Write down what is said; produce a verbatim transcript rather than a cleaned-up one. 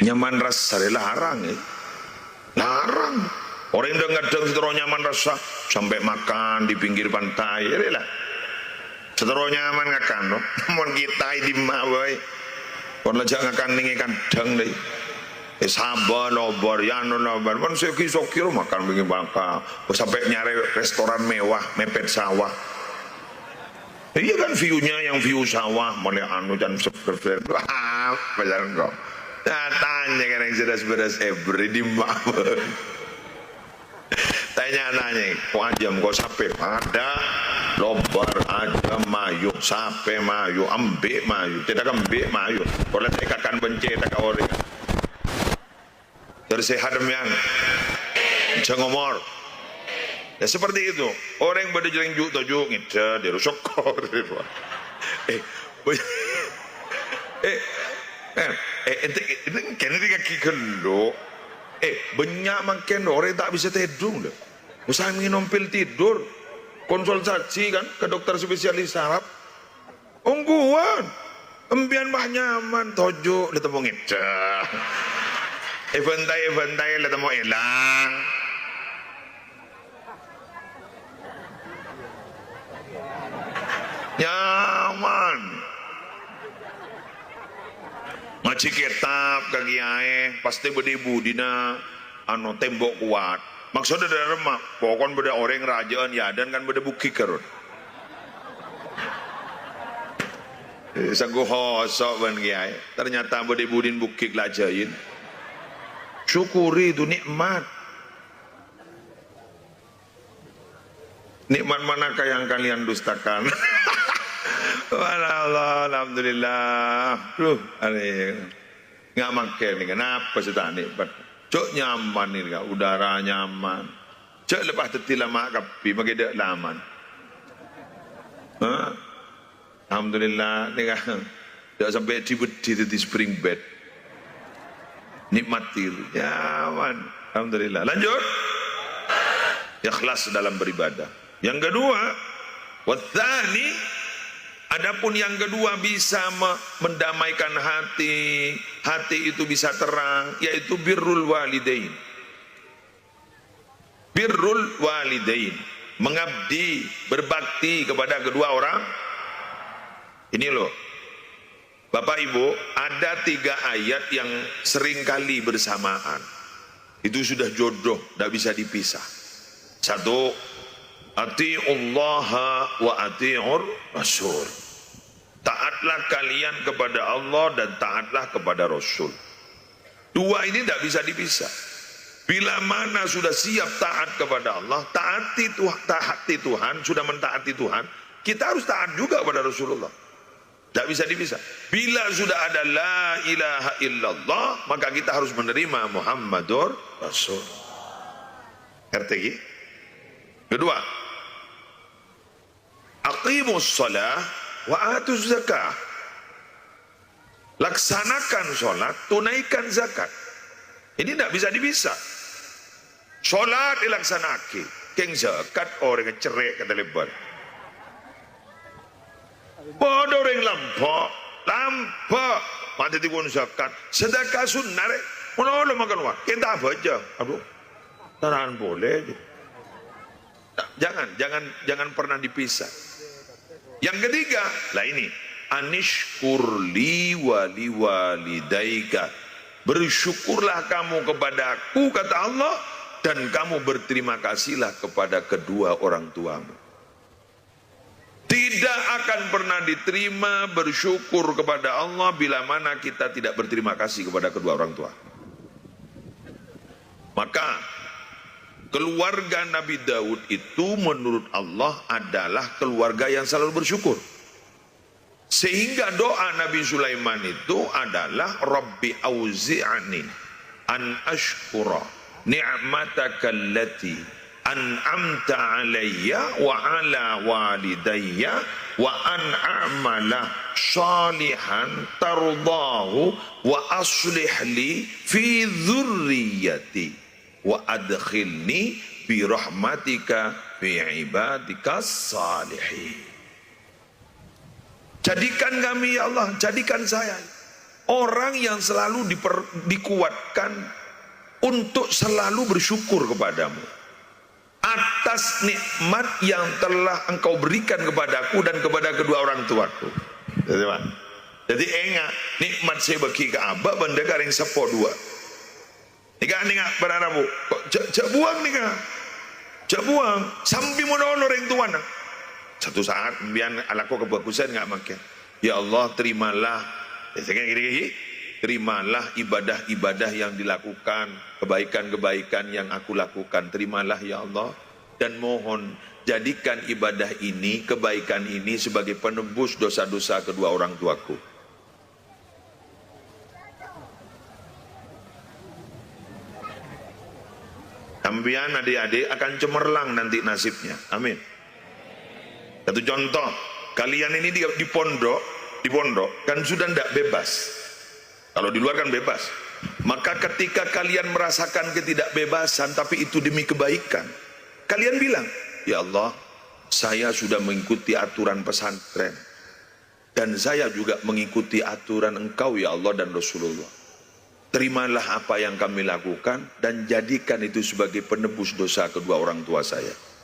Nyaman rassa rè larang, eh. Larang. Orèng dhâng-kadhâng sè terro nyaman rassa sampè' makan di pinggir pantai, rè la. Sè terro nyaman ngakan, no. Mon kita è dimma bhâi. Pon la jhâ' ngakan nèng è kandhâng, lè. Eh, sabâ lobâr, ya anu lobâr. Mon sè ghi-soghi ro makan pinggir pantai. Sampè' nyarè restoran mewah, mepet sawah. Iya kan, view-nya yang view sawah, mole anu can seger-seger. Wah, apa ya engko'? Nah, tanya kan yang jelas-jelas, eh, beri di mawon. Tanya-tanya, kok ajâm, kok sapè? Ada lobâr, ajâm, mayu, sapè mayu, embi' mayu, cètak embi' mayu. Kok la cètakan bân cètak ka orèng. Tersehat, demikian. Panjang umur. Ya, seperti itu. Orèng bâdâ jhâreng ju' toju' ngèdhâ, dhi' ru sokor. Eh, eh, eh, eh, ente, ente kènè' dhi' kaghi ghellu'. Eh, bânnya' mangkèn orèng ta' bisa tèdung, lho. Usaha minum pil tidur. Konsultasi, kan, ke dokter spesialis saraf. Ongghuwân. Embiyan pas nyaman, toju' la temmo ngèdhâ. Èbântai-èbântai la temmo èlang. Nyaman. Ngajhi kètab ka kiyaè, pastè bâdâ è budina, anu, tembok kowat. Maksodda dâ' remma, pokon bâdâ orèng rajâ'ân è adâ'ân kan bâdâ bukik karun. Sangghu hoso' bân kiyaè. Ternyata bâdâ è budin bukik la jâin. Syukuri itu nikmat. Nikmat manakah yang kalian dustakan? Subhanallah, alhamdulillah. Duh, aneh. Nga' mangkèn nèka, napa sè ta' nikmat? Jhâ' nyaman nèka, udara nyaman. Jhâ' lepas dhâddhi lama' kabbhi, makè dâ' laman. Hah? Alhamdulillah, nèka. Jhâ' sampè' dhi-beddhi dhâddhi spring bed. Nikmati, nyaman. Alhamdulillah. Lanjut. Ikhlas dalam beribadah. Yang kedua, watsani, adapun yang kedua bisa me-, mendamaikan hati, hati itu bisa terang, yaitu birrul walidain. Birrul walidain, mengabdi, berbakti kepada kedua orang. Ini loh, Bapak Ibu, ada tiga ayat yang sering kali bersamaan. Itu sudah jodoh, ndak bisa dipisah. Satu, "Ati'ullaha wa ati'ur rasul." Taatlah kalian kepada Allah dan taatlah kepada Rasul. Dua ini ndak bisa dipisah. Bila mana sudah siap taat kepada Allah, taati Tuh-, taati Tuhan, sudah mentaati Tuhan, kita harus taat juga kepada Rasulullah. Tidak bisa dipisah. Bila sudah ada la ilaha illallah, maka kita harus menerima Muhammadur Rasul. Ngerti, ki? Kedua, "Aqimus shalah wa atuz zakah." Laksanakan sholat, tunaikan zakat. Ini tidak bisa dipisah. Sholat dilaksana'aghi, kèng zakat orèng cerrè' ka talèbân. Padâ orèng lambâ', lambâ', ma' dhâddhi pon zakat, sedekah sunnah, rè, malolo makan wa, kèng ta' abhâjâng. Aduh, taraan polè. Nah, jangan, jangan, jangan pernah dipisah. Yang ketiga, lah ini, "Anishkur li wa liwalidaika." "Bersyukurlah kamu kepadaku," kata Allah, "dan kamu berterima kasihlah kepada kedua orang tuamu." Tidak akan pernah diterima bersyukur kepada Allah bila mana kita tidak berterima kasih kepada kedua orang tua. Maka, keluarga Nabi Daud itu menurut Allah adalah keluarga yang selalu bersyukur. Sehingga doa Nabi Sulaiman itu adalah, "Rabbi auzi'ni an ashkura ni'mataka allati an'amta alayya wa ala walidayya wa an a'mala shalihan tardahu wa aslih li fi dzurriyyati wa adkhilni bi rahmatika fi ibadikas shalihin." Jadikan kami, ya Allah, jadikan saya Orang yang selalu diper-, dikuatkan untuk selalu bersyukur kepadamu atas nikmat yang telah engkau berikan kepadaku dan kepada kedua orang tuaku. Jadi, Pak. Jadi, enga', nikmat sè èbâgi ka abâ' bân dâ' ka rèng seppo duwâ'. Nèka, nèka, para rabu. Kok jhâ', jhâ' buwâng nèka? Jhâ' buwâng. Sambi mon ono rèng towana. Satu saat, sampèyan alako kabhâghusân nga' mangkèn. Ya Allah, terimalah. Ya, saya kira gini, terimalah ibadah-ibadah yang dilakukan, kebaikan-kebaikan yang aku lakukan. Terimalah, ya Allah. Dan mohon, jadikan ibadah ini, kebaikan ini sebagai penebus dosa-dosa kedua orang tuaku. Sampèyan, adik-adik, akan cemerlang nanti nasibnya. Amin. Satu contoh, kalian ini di, di pondok, di pondok kan sudah ndak bebas. Kalau di luar kan bebas. Maka ketika kalian merasakan ketidakbebasan, tapi itu demi kebaikan, kalian bilang, "Ya Allah, saya sudah mengikuti aturan pesantren. Dan saya juga mengikuti aturan Engkau, ya Allah dan Rasulullah. Terimalah apa yang kami lakukan dan jadikan itu sebagai penebus dosa kedua orang tua saya."